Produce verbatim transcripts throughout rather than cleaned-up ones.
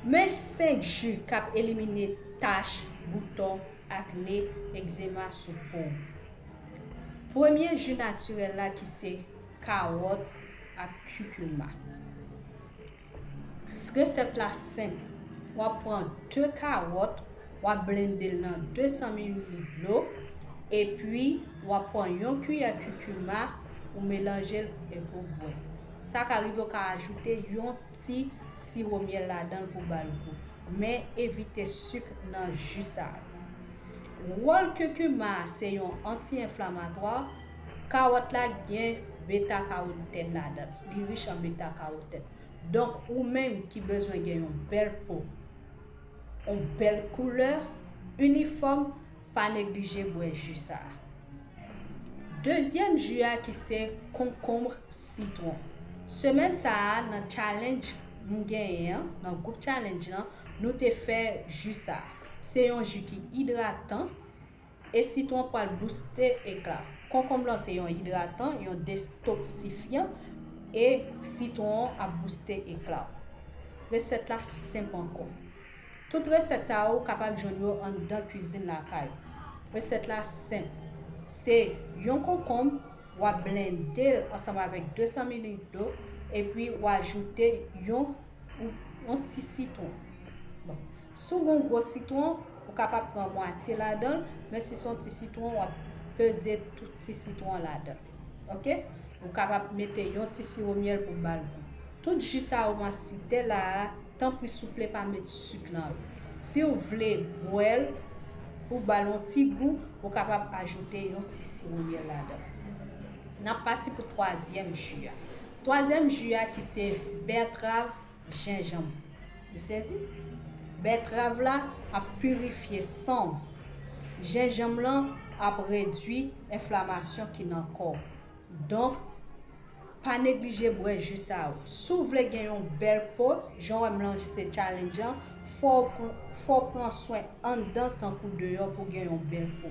Men senk ji k ap elimine tach, bouton, akne, egzema sou po w. Premye ji natirèl la ki se kawòt ak kikima. Resèt la senp. W ap pran de kawòt, w ap blende l nan de san mililit dlo, epi w ap pran yon kiyè kikima, ou melanje l epi w bwè. Sa ka rive w ka ajoute yon ti siwo myèl ladan l pou ba l gou. Men evite sik nan ji sa a. Wòl kikima a se yon anti-enflamatwa. Kawòt la gen beta karotèn ladan l. Li rich an beta karotèn. Donk, ou menm ki bezwen gen yon bèl po, yon bèl koulè, inifòm, pa neglije bwè ji sa a. Dezyèm ji a ki se konkonm sitwon. Semèn sa a, nan challenge m genyen an, nan gwoup challenge lan, nou te fè ji sa a. Se yon ji ki idratan e sitwon pral booste ekla. Konkonm lan se yon idratan, yon detoksifyan, e sitwon an ap booste ekla. Resèt la senp ankò. Tout resèt sa yo, ou kapab jwenn yo anndan kwizin lakay ou. Resèt la senp. Se yon konkonm, w ap blende l ansanm avèk de san mililit dlo, epi w ajoute yon, yon ti sitwon. Bon, si w gen yon gwo sitwon, ou kapab pran mwatye ladan l, men si se yon ti sitwon, w ap peze tout ti sitwon an ladan l. Oke? Ou kapab mete yon ti siwo myèl pou ba l gou. Tout ji sa yo m ap site la a, tanpri souple pa met sik nan yo. Si w vle bwè l pou ba l yon ti gou, ou kapab ajoute yon ti siwo myèl ladan l. N ap pati pou twazyèm ji a. Twazyèm ji a ki se bètrav, jenjanm. Ou sezi? Bètrav la ap pirifye san w. Jenjanm lan ap redwi enflamasyon ki nan kò w. Donk, pa neglije bwè ji sa yo. Si w vle gen yon bèl po, jan w wè m lanse challenge an, fò w pran, fò w pran swen anndan tankou deyò pou w gen yon bèl po.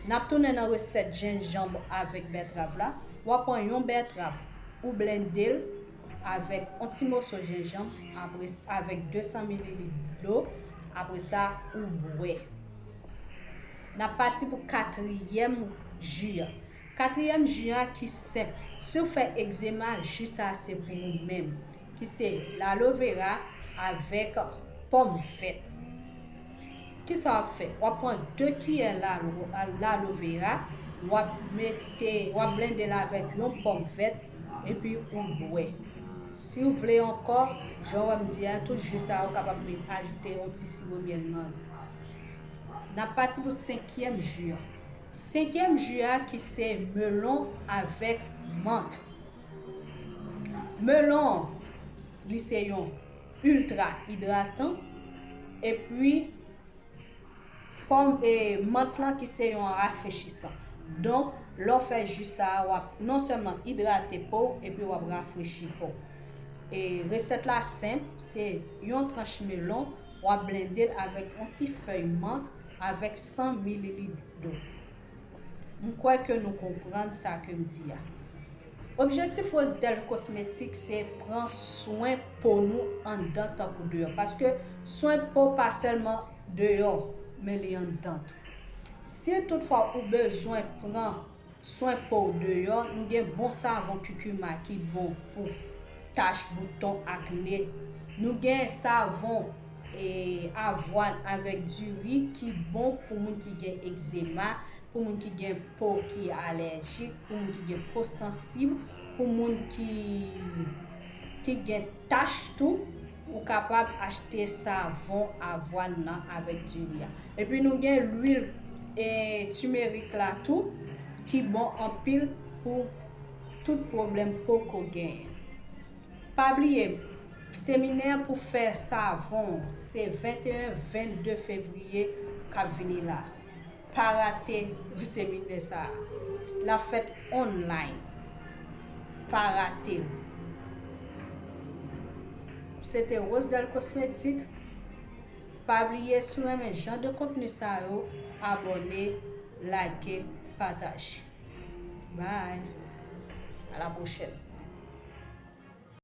N ap tounen nan resèt jenjanm avèk bètrav la. W ap pran yon bètrav, ou blende l avèk yon ti moso jenjanm, apre s-, avèk de san mililit dlo, apre sa, ou bwè. N ap pati pou katriyèm ji a. Katriyèm ji a ki senp. Si w fè egzema, ji sa a se pou ou menm, ki se lalovera avèk pòm vèt. Kisa w ap fè? W ap pran de kiyè lalo-, lalovera, w ap mete, w ap blende l avèk yon pòm vèt, epi ou bwè. Si w vle ankò, jan w wè m di a, tout ji sa a, ou kapab met, ajoute yon ti siwo myèl nan li. N ap pati pou senkyèm ji a. Senkyèm ji a ki se melon avèk mant. Melon an, li se yon iltra idratan, epi pòm e mant lan ki se yon rafrechisan. Donk, lè w fè ji sa a, w ap non sèlman idrate po w, epi w ap rafrechi kò w. E resèt la senp, se yon tranch melon, w ap blende l avèk yon ti fèy mant, avèk san mililit dlo. M kwè ke nou konprann sa ke m di a. Objektif Rosedel Cosmetics se pran swen po nou anndan tankou deyò. Paske swen po pa sèlman deyò, men li anndan tou. Si toutfwa ou bezwen pran swen po w deyò, nou gen bon savon kikima ki bon pou tach, bouton, akne. Nou gen savon, e, avwàn avèk diri ki bon pou moun ki gen egzema, pou moun ki gen po ki alèjik, pou moun ki gen po sansib, pou moun ki, ki gen tach tou, ou kapab achte savon avwàn nan avèk diri a. Epi nou gen lwil, e, timerik la tou, ki bon anpil pou tout pwoblèm po ke w genyen. Pa bliye, seminè pou fè savon se venteyen, vennde fevriye k ap vini la. Pa rate seminè sa a. L ap fèt online. Pa rate l. Se te Rosedel Cosmetics. Pa bliye, si w renmen jan de kontni sa yo, abòne, like, pataje. Bye. À la prochaine.